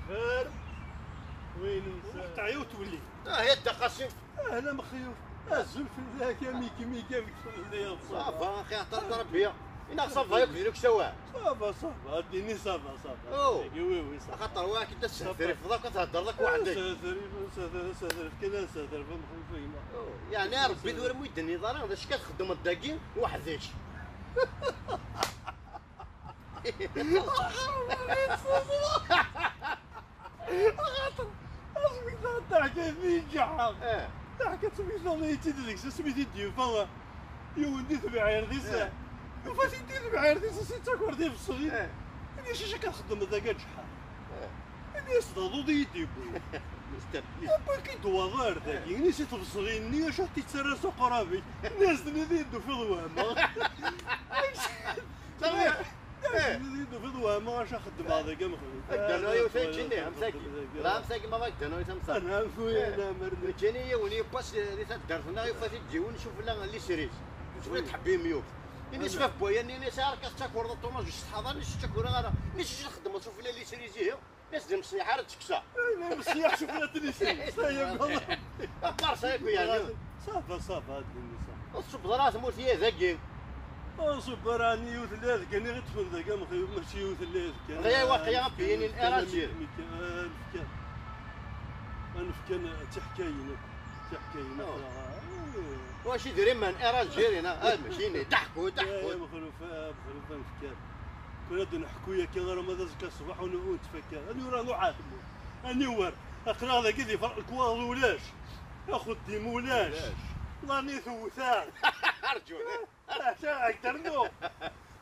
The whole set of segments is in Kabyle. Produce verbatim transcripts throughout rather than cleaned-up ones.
Fer. Win nsa. Teɛya u twelli. Ah, ya Dda Qasim. Ahla Mexyuf. Azul fell-ak, a Miki Miki, amek telliḍ? Ça va, axi, heḍṛet Ṛebbi. Ina ça va yakk di Luksawa? Ça va, ça va, addini ça va, ça va. Oh. Oui, oui, ça va. Axaṭer wa, akken tessehdrifeḍ akk, ad theddreḍ akk weḥd-k. Ssehdrif, ssehdrif, ssehdrif, kan ad ssehdrif, a Mexyuf, a gma. Oh, yeɛni Ṛebbi tura mu yi-d-tenniḍ ara, d acu akka txeddmeḍ dagi weḥd-k? Axaṭer asmi taɛekkaḍ-nni iǧeḥḥa. Eh. Taɛekkaḍt mi tella yettid deg-s, asmi t-id-yufa yiwen di tebɛirt-is. Eh. Yufa-t-id di tebɛirt-is, as-yettaker tibṣelin. Eh. Ini-as acu akka txeddmeḍ dagi a ǧeḥḥa? Eh. Ini-as d aḍu i yi-d-yewwi. Yewwi-k-id waḍu ar dagi. Ini-as i tebṣelin-nni acu ad t-ittarra s uqrab-ik? Ini-as-d nadi i d-tufiḍ wehmeɣ. Saɛid! Eh. Nadi i d-tufiḍ wehmeɣ acu xeddmeɣ dagi a Mexluf. Ad d-nernu yiwet ay ččini, am tagi. La, am tagi ma ad d-nernu yiwet am ta. Anɛam, wi, eh, anɛam, armi. Nekkini yiwen yiwwas di taddart-nneɣ, yufa-t-id yiwen, cuf la lisris. Cuf la tḥebbi myukt. Ini-as bab waya-nni, ini-as arka tettakureḍ a Ṭumas, ǧǧet ḥaḍer, ini-as ur ttakureɣ ara. Ini-as acu txeddmeḍ, cuf la lisris, ihi. Ini-as d imṣeyyeḥ ara d-tekkseɣ. Ay, d imṣeyyeḥ, cuf la trisris. Ay, ay, ay. Aqars ayakk yani. Ça va, ça va, addini ça va. Ur tṣubbeḍ ara ɣer tmurt-ihi dagi. Ur nṣubb ara, ɛni yiwet n lɛid kan i ɣ-iṭṭfen dagi a Mexyuf, mačči yiwet n lɛid kan. Ɣaya waqila a Piyini n Algérie. Ad nefkan, ad nefkan tiḥkayin akk. Tiḥkayin akk. Oh. Wac idrimen, Air Algérie, na, ah, mačči ni, daḥku, daḥku. Ya, ya Mexluf, a Mexluf, ad nefkan. Kra d-neḥku akka, ara ma d azekka ṣṣbeḥ, ur n-, ur nettfakka. Ad nura, nruḥ ar tmurt. Ad niwer. Aql-aɣ dagi di Fran-, lekwaɣeḍ ulac. Axeddim ulac. Ulac. Lani tewwet-aɣ. Arǧu. Acu ad ternu?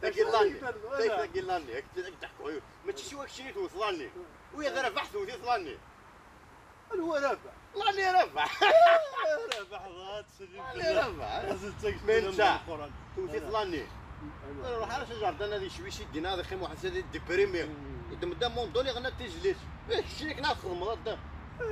Tagi lani. Acu ad ternu? Tagi lani. Ad k-d-ḥkuɣ. Mačči siwa keččini tewwet lani. Wiyaḍ Rabaḥ tewwet-it lani. Anwa Rabaḥ? Lani Rabaḥ. Rabaḥ, dɣa teslim. Lani Rabaḥ. Azal d tagest. Mais netta, tewwet-it lani. Ur iruḥ ara s jardin ad yecwi sidina, ad iqqim weḥd-s, ad déprimer. Yeddem-d amundul, iɣenna tizlit. Eh, keččini akken ad txedmeḍ a dda. Eh,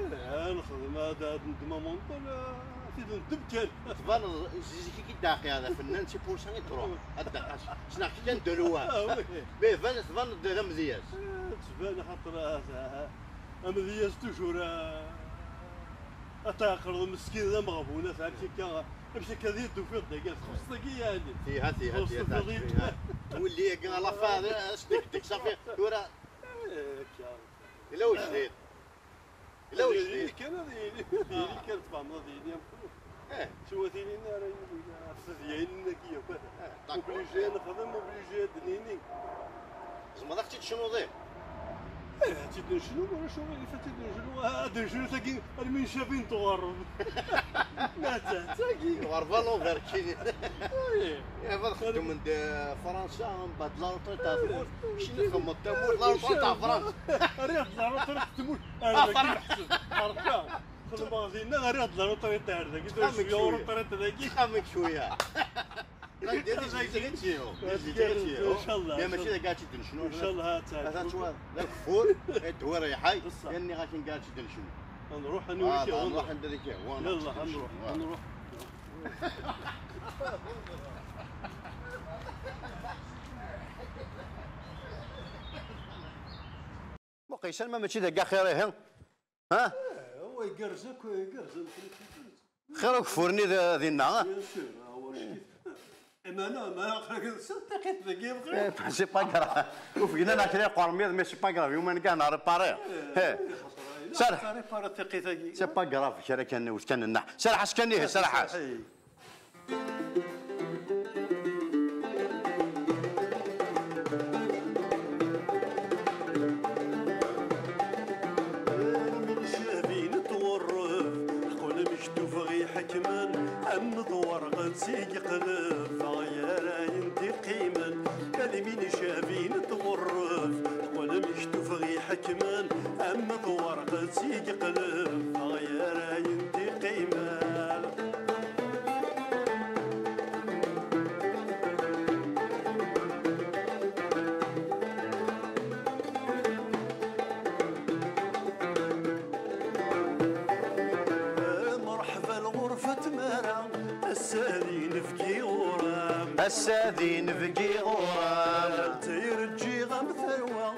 ad nexdem, ad, ad neddem amundul, eh, ad t-id-neddem kan. Tbaneḍ zik-ik i d-ɛqiɣ d afennan, c'est pour ça i d-ruḥ. A dda Qasi. Ssneɣ-k kan de loin. Ah, oui. Mais tban-, tbaneḍ-d d amedyaz. Eh, tban axaṭer, ah, ah, amedyaz toujours, ah, ad tɛeqleḍ meskin d ameɣbun, ad tɛeqleḍ akka, amek akka ad yi-d-tufiḍ dagi, txuṣṣeḍ-agi yeɛni. Tiha, tiha, txuṣṣeḍ tiha, tiha. Wulli-agi, à la fin, ad s-d-deg, deg, safi, tura. Eh, akka. Yella ujdid. Yella ujdid. Ad yili kan, ad yili, ad yili kan, tfehmeḍ, ad yili am kunwi. Eh. Siwa tinin ara yili, ɣef tedyanin-agi yakk. Eh, d'accord. Obligé ad nexdem, obligé ad d-nini. Tzemreḍ ad ɣ-tt-id-tecnuḍ, eh? Eh, ad tt-id-necnu, ulac aɣilif, ad tt-id-necnu. Ah, ad necnu tagi, armi ncabi netɣerreb. Ma d tagi. Ɣerba l'envers kini. Eh. Eh, ad xeddmen d Fransa, mbeɛd la retraite tɛeḍ tmurt, kini txedmeḍ tamurt, la retraite tɛeḍ Fransa. Rriɣ-d la retraite tmurt. Ah, Fransa. Xedmeɣ dinna, rriɣ-d la retraite ar dagi. Xamek cwiya. Retraite dagi. Xamek cwiya. Inchallah, ya mačči inchallah. D agafur, ddwa rriḥay, ya nniɣ akken ad tt-id-necnu. Ad nruḥ, ad nruḥ, ad nruḥ anda i k-yehwa. Yalla, ad nruḥ, ad nruḥ. Muqel, ma mačči d akka axir ihi? Ha? Eh, wa igerrez akk, igerrez. Xir ugeffur-nni d-, dinna, ha? Bien sûr, ah, wa, eh, ma non, ma, c'est pas grave. Ufgin-aneɣ kra iqermiḍ, mais c'est pas grave. Yuma nega nréparer. Eh, eh. Serreḥ. C'est pas grave, kra kan, ur kan nnaḥ. Serreḥ-as kan ihi, serreḥ-as. Armi ncab i netɣurreb, aql-amek tuffɣa iḥekmen, am twerɣet i yeqleb, ɣer ayen d-iqqimen. Armi ncab i netɣurreb, aql-amek tuffɣa iḥekmen, am twerɣet i yeqleb, ɣer ayen d-iqqimen. Mreḥba lɣerfat mara, ass-a d inebgi ɣur-m. Ass-a d inebgi ɣur-m. Anta i rǧiɣ am tarwa,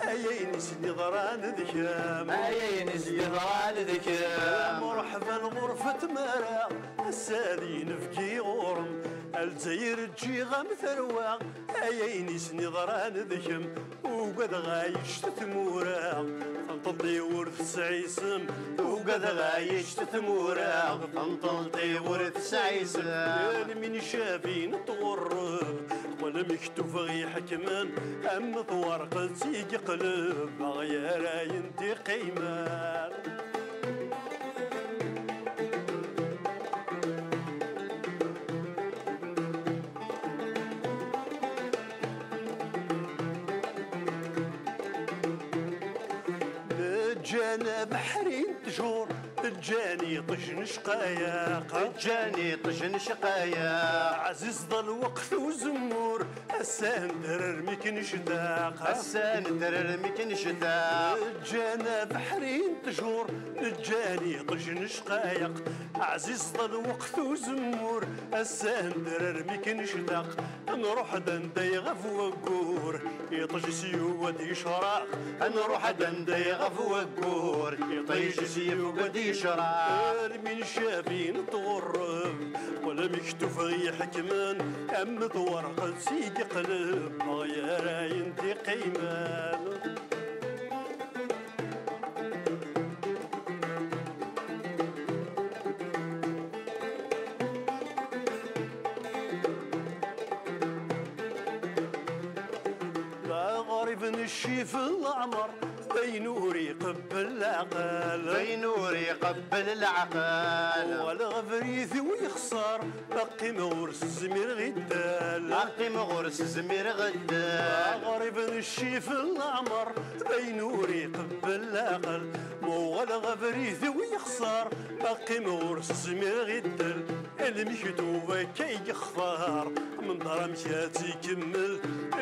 ay ayen i s-nniḍ Ran d kemm. Ay ayen i s-yeḍran d kemm. Mṛeḥba lɣerfat mara, ass-a d inebgi ɣur-m. A Lezzayer ǧǧiɣ-am tarwa, ay ayen i sen-iḍran d kemm. Ugadeɣ a yečč tmura, tanṭelṭi ur tesɛi isem. Ugadeɣ a yečč tmura, tanṭelṭi ur tesɛi isem. Almi ncabin tɣurreb, qqel mektub i ḥekmen, am twerqet i yeqleb aɣyarayen d iqiman. Ǧǧan abeḥri n ttjur, ǧǧan iṭij n ccqayaq. Ǧǧan iṭij n ccqayaq. Ɛziz d lweqt uzemmur, ass-a nedder armi k-nectaq. Ass-a nedder armi k-nectaq. Ǧǧan abeḥri n ttjur, ǧǧan iṭij n ccqayaq. Ɛziz d lweqt uzemmur, ass-a nedder armi k-nectaq. Nruḥ-d anda iɣab waggur, iṭij-is yugi ad yecraq. Nruḥ-d anda iɣab waggur, iṭij-is yugi ad yecraq. Almi ncabi netɣurreb, qqel mektub i ḥekmen, am twerqet i yeqleb aɣyarayen d iqiman. D aɣrib n ccif n leɛmer, d ayen ur iqebbel leɛqel. D ayen ur iqebbel leɛqel. Uɣaleɣ abrid-iw yexṣer, qqimeɣ ur s-zmireɣ i ddal. Qqimeɣ ur s-zmireɣ i ddal. Aɣrib n ccif n leɛmer, d ayen ur iqebbel leɛqel. Ma uɣaleɣ abrid-iw yexṣer, ma qqimeɣ ur s-zmireɣ i ddal. Lmektub akka i yextar, menḍer amek ad tt-ikemmel.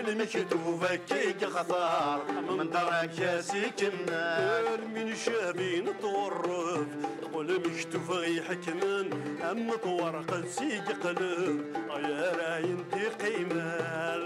Lmektub akka i yextar, menḍer amek ad tt-ikemmel. Almi ncabi netɣurreb, qqel mektub i ḥekmen, am twerqet i yeqleb aɣyarayen d iqiman.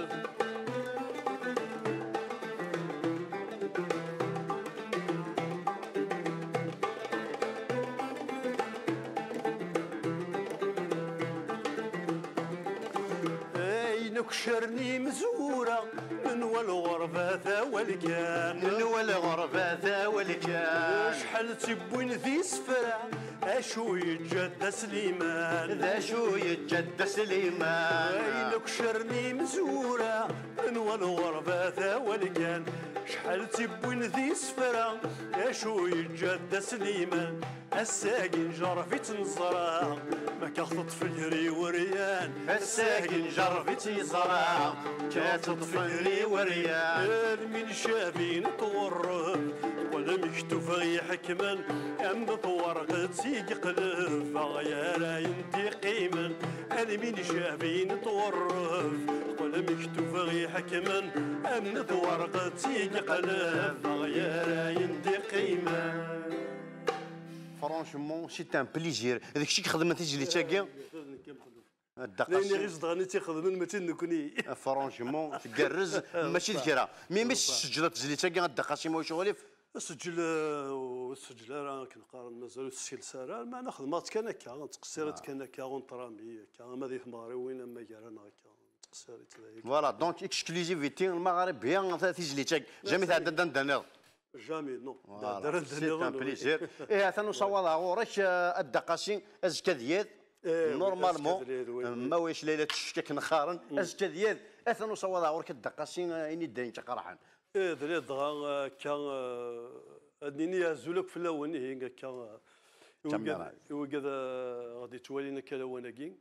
Ayen akk caren imezwura, menwa lɣerba d awal kan. Menwa lɣerba d awal kan. Acḥal tt-iwwin d isefra, acu yeǧǧa Dda Sliman? D acu yeǧǧa Dda Sliman? Ayen akk caren imezwura, menwa lɣerba d awal kan. Acḥal tt-iwwin d isefra, acu yeǧǧa Dda Sliman? Ass-agi njerreb-itt neẓra, ma k-aɣ-teṭṭef gar iweryan. Ass-agi njerreb-itt neẓra, ma k-aɣ-teṭṭef gar iweryan. Almi ncabi netɣurreb, qqel mektub i ḥekmen, am twerqet i yeqleb aɣyarayen d iqiman. Almi ncabi netɣurreb, qqel mektub i ḥekmen, am twerqet i yeqleb aɣyarayen d iqiman. Franchement, c'est un plaisir. D kečč i ixedmen tizlit-agi? D ayen i ɣ-izedɣen i tt-ixedmen, mačči d nekkni. Franchement, tgerrez, mačči d kra. Mi, mi tesseǧleḍ tizlit-agi, a Dda Qasi, ma ulac aɣilif? Seǧǧel, eh, ur seǧǧel ara, akken qqaren, mazal ur tessils ara. Meɛna xedmeɣ-tt kan akka, ttqeṣṣireɣ-tt kan akka, entre amis, akka, ama di tmeɣriwin, ama gar-aneɣ akka, ttqeṣṣireɣ-tt d aya. Voilà, donc exclusivité n Lmaɣrib, bien, ta-, tizlit-agi. Jamais tɛedda-d anda nniḍen. Jamais, non. Voilà, c'est un plaisir. Ihi, atan usawaḍ-a ɣur-k, euh, a Dda Qasi, azekka d yiḍ, normalement, ma ulac Layla teccek akken qqaren, azekka d yiḍ, atan usawaḍ-a ɣur-k a Dda Qasi, euh, ini-d ayen k-iqerḥen. Ih, d liḍ dɣa, euh, akka, euh, ad nini azul akk fell-awen, ihi, akka, euh, i wigad, i wigad, euh, ɣ-d-yettwalin akka lawan-agi.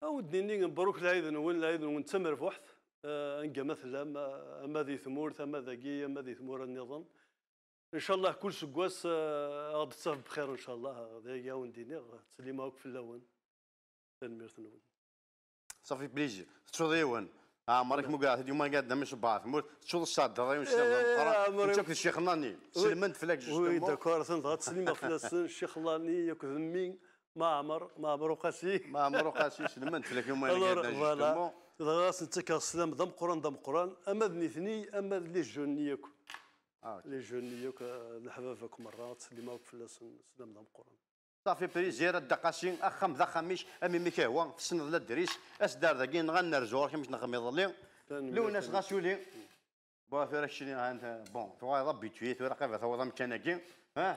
Ad wen-d-nini, mbruk lɛid-nwen, lɛid-nwen d tamerbuḥt, eh, anga ma tellam, eh, ama di tmurt, ama dagi, ama di tmura nniḍen. Ncallah, kul seggas, eh, ad ɣ-d-taf bxir, ncallah. D aya ad wen-d-iniɣ, ttsellimeɣ akk fell-awen. Tanemmirt-nwen. Ça fait plaisir. Tettuḍ yiwen. Ɛmer-ik mugaɛet, yuma gad d ami sebbaɛ tmurt, tettuḍ sɛeddaḍ yiwen s Lani. Nekk akked Ccix Lani. Selmen-d fell-ak, justement. Oui, d'accord, atan dɣa ttsellimeɣ fell-asen, Ccix Lani akked mmi. Maɛmer, Maɛmer Uqasi. Maɛmer Uqasi, selmen-d fell-ak, yuma. Alors, voilà. Dɣa ad sen-ttakeɣ sslam d ameqqran, d ameqqran, ama d nitni, ama d les jeunes-nni akk. Ah, ok. Les jeunes yakk, eh, leḥbab akk merra, ttsellim akk fell-asen, sslam d ameqqran. Ça fait plaisir, a Dda Qasi, axxam d axxam-ik, am imi k-ihwa, tessneḍ ladris, as-d ar dagi, neɣ ad nerzu ɣur-k amek nexdem iḍelli. Lewnas ɣas uli. Bon, tura keččini, ha, bon, tuɣaleḍ habitué, tura qrib ad tawiḍ amkan-agi. Ha?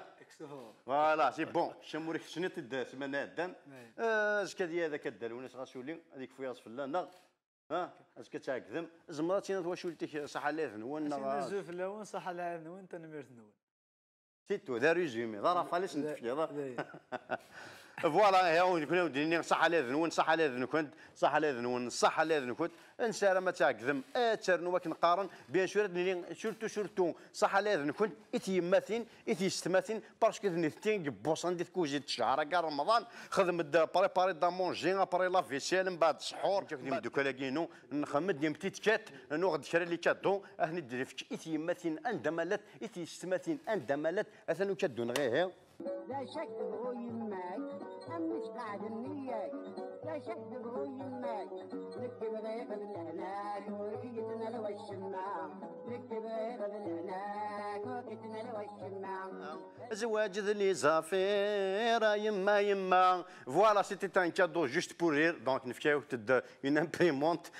Voilà, c'est bon. Kečč am ur keččini-t-id ssmana iɛeddan. Eh, azekka ad yad akka Dda Lewnas ɣas uli, ad yekfu yiḍes fell-aneɣ. Ha? Azekka ad tɛegdem. Tzemreḍ ad tiniḍ twacult-ik, ṣaḥa lɛid-nwen, neɣ? Azul fell-awen, ṣaḥa lɛid-nwen, tanemmirt-nwen. C'est tout, d aruzumi, d arafal i sen-tefkiḍ. Voilà, ihi, nekni ad d-nini ṣaḥa lɛid-nwen, ṣaḥa lɛid-nkent, ṣaḥa lɛid-nwen, ṣaḥa lɛid-nkent. Nessaram ad tɛegdem, ad ternu akken qqaren. Bien sûr, ad nini surtout, surtout, ṣaḥa lɛid-nkent i tyemmatin, i tyessetmatin, parce que d nitenti i yebbuṣan di tkuzit ccehṛ-agi n Remḍan. Xedm-d, préparer-d à manger, après la vaisselle, mbeɛd ssḥur. Nekk akked imeddukal-agi-inu nxeddem-d une petite quête, nuɣ-d kra les cadeaux, ad ten-id-nefk i tyemmatin anda ma llant, i tyessetmatin anda ma llant. Atan ukaddu-nneɣ ihi. D acu ak-tebɣu yemma-k, amek tqeɛɛed nniya-k? D acu ak-tebɣu yemma-k? Nekk bɣiɣ d lehlak, ur k-yettnal wacemma. Nekk bɣiɣ d lehlak, ur k-yettnal wacemma. Zzwaǧ d les affaires, a yemma, yemma. Voilà, c'était un cadeau juste pour rire. Donc, nefka-yakent-d une imprimante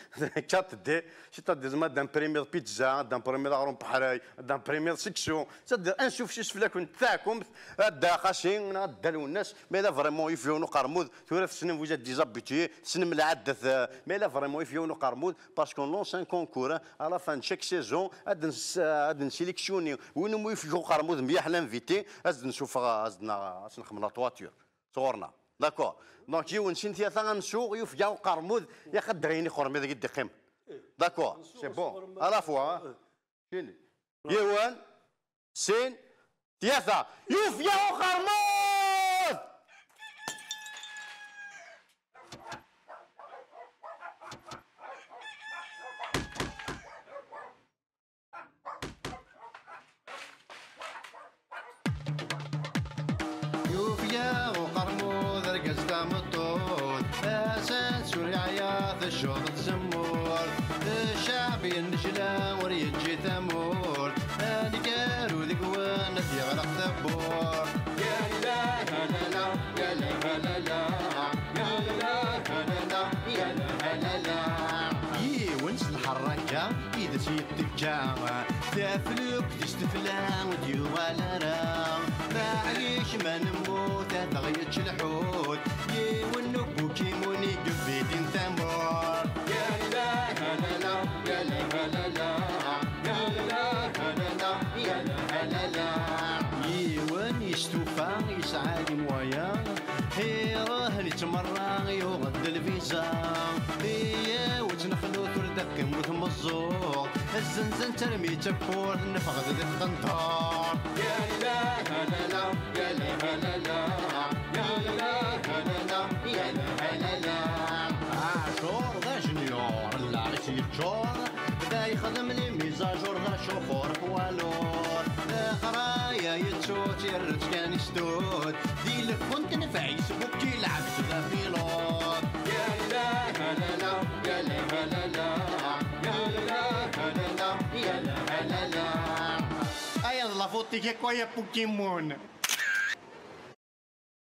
quatre D, c'est-à-dire, ma d-imprimiḍ pizza, d-imprimiḍ aɣrum n weḥray, d-imprimiḍ seksu, c'est-à-dire, ansuf s iseflakun n taɛkumt, a Dda Qasi, neɣ a Dda Lwennas, mais là, vraiment, yif yiwen uqermud, tura tessnem, vous êtes des habitués, tessnem lɛaddat, euh, mais là, vraiment, yif yiwen uqermud, parce qu'on lance un concours, hein, à la fin de chaque saison, ad nsiliksyuni win umi yif uqermud mliḥ l'invité, ad nsuffeɣ, ad nexdem la toiture. Sɣur-neɣ. D'accord. Donc, yiwen, sin, tlata, ad nsuɣ, yufeg-aɣ uqermud, yaqaddeɣ-ini uqermud-agi d-iqqim. D'accord, c'est bon. À la fois, hein. Sin. Yiwen, sin, tlata. Yufeg-aɣ uqermud! Yufeg-aɣ uqermud, argaz tameṭṭut, tasa tessuryaɛya, teccuḍ tzemmurt. Ccɛeb yennejla, ur yeǧǧi tamurt. Aneggaru deg-wen, ad yeɣleq tawwurt. Yalla halala, yalla halala, yalla halala, yalla halala. Yiwen s lḥerraka, ides yettekka, taflukt s tefla ur d-yuɣal ara. Maɛlic ma nemmut ad aɣ-yečč lḥut, yiwen n ubukimun i yebdin tamurt. Yalla halala, yalla halala, yalla halala, yalla halala. Yiwen yestufa, yesɛa limwaya, iruḥ yettmerra, yuɣ-d lviza. Yiwet n xlut ur d-teqqim ur tmeẓẓuɣ, zzenzen-tt armi d takkurt, neffeɣ-d di tqenṭert. Yalla halala, yalla halala, yalla halala, yalla halala. Aɛjur d ajenyur, lɛis yeččur, da yexdem les mises à jour, d acufur poids lourd. Leqraya yettu-tt, yerra-tt kan i sstut, di lfun tenfeɛ-it, bukki lɛebd d apilot. Yalla halala, yalla halala, yalla halala, yalla halala. Aya d la faute-ik akk, ay a Pokémon.